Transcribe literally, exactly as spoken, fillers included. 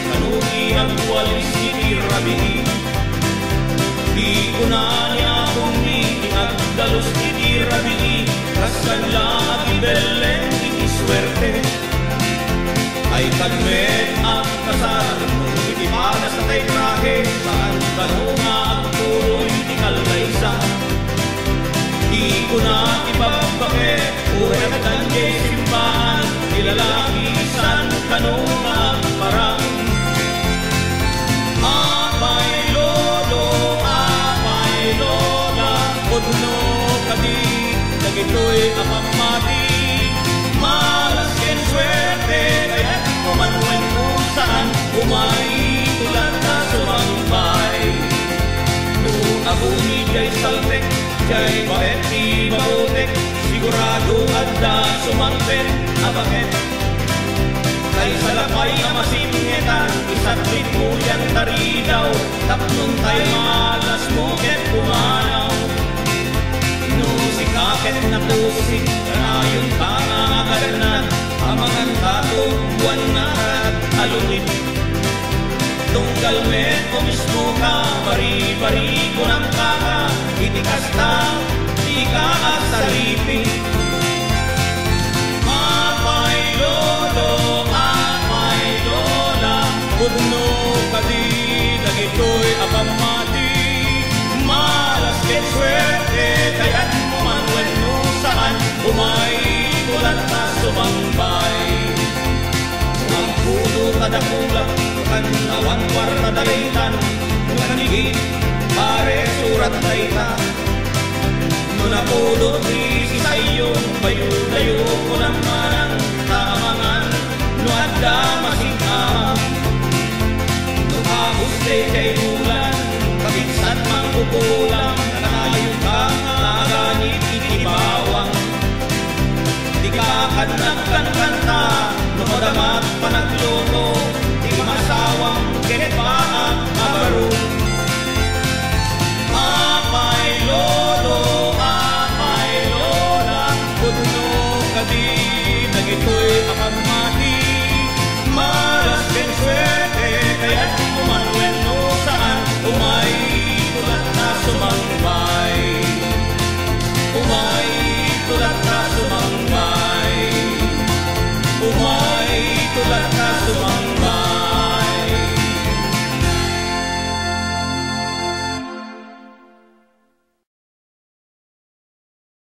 Kano ti agwalis iti rabii. Di kuna ni Apomi ti agdalus iti rabii, kas kaniak a agibelleng iti suerte. Ay kagmet a kasar, iti padas a tay trahe, saan kano nga agtuloy ti kalkaysa. Di kuna ti babbaket, uray addan diay simbahan, ti lalaki saan kano nga agparang. Apay lolo, apay lola, pudno kadi dagitoy a pammati. Malas ken suerte, kayatmo man wenno saan, umay ito latta sumambay. No aguni diay saltek, diay baet ti babotek, sigurado adda sumangpet a baket. Kaysa la pay a masingetan, isatlikmo diay taridaw, tapno intay malasmo ket pumanaw. No sika ket napusik, kanayonta nga agadnan, amangan ta to buanna ket alungit. Tunggal met umismoka, bari-bari kunam kaka, iti kasta, dika asaripi. Apay lolo, apay lola, pudno kadi dagitoy a pammati. Malas ket suerte, kayatmo man wenno saan, umay ito latta sumambay. Agpudo ta dakula, kan awan kwarta daytan, no kanigit, pare, surat dayta. No napudo ti sisayyo, bayo-dayo kunam manen, ta amangan no adda masing-amang. No kabus daydiay bulan, kabinsan mangkukulang, kanayonka nga aganid iti bawang. Dika kannagkankanta, no madamat panagluto,